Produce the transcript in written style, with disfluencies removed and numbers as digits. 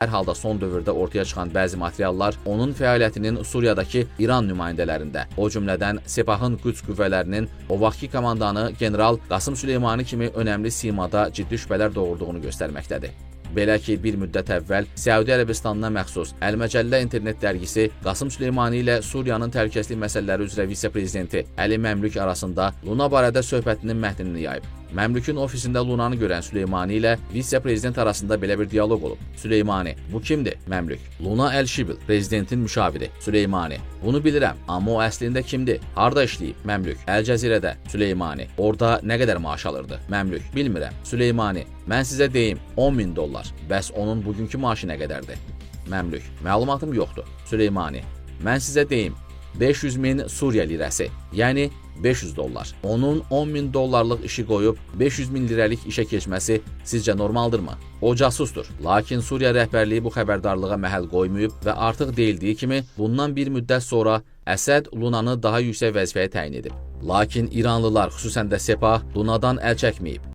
Hər halda son dövrdə ortaya çıxan bəzi materiallar onun fəaliyyətinin Suriyadakı İran nümayəndələrində, o cümlədən Sepahın Qüds qüvvələrinin o vaxtki komandanı general Qasım Süleymani kimi önəmli simada ciddi şübhələr doğurduğunu göstərməkdədir. Belə ki, bir müddət əvvəl Səudiyyə Ərəbistanına məxsus Əl-Məcəllə internet dərgisi Qasım Süleymani ilə Suriyanın təhlükəsizlik məsələləri üzrə vitse-prezidenti Əli Məmlük arasında Luna barədə söhbətinin mətnini yayıb. Məmlükün ofisində Lunanı görən Süleymani ilə vitse-prezident arasında belə bir dialoq olub. Süleymani: "Bu kimdir?" Məmlük: "Luna Əl-Şibil, prezidentin müşaviri." Süleymani: "Bunu bilirəm, amma o əslində kimdir? Harda işləyib?" Məmlük: "Əl-Cəzirədə." Süleymani: "Orada nə qədər maaş alırdı?" Məmlük: "Bilmirəm." Süleymani: "Mən sizə deyim, 10 min dollar. Bəs onun bugünkü maaşı nə qədərdir?" Məmlük: "Məlumatım yoxdur." Süleymani: "Mən sizə deyim, 500 min Suriya lirəsi, yəni 500 dollar. Onun 10 min dollarlıq işi qoyub 500 min lirəlik işə keçməsi sizcə normaldırmı? O casusdur. Lakin Suriya rəhbərliyi bu xəbərdarlığa məhəl qoymayıb və artıq deyildiyi kimi bundan bir müddət sonra Əsəd Lunanı daha yüksək vəzifəyə təyin edib. Lakin İranlılar, xüsusən də Sepah, Lunadan əl çəkməyib.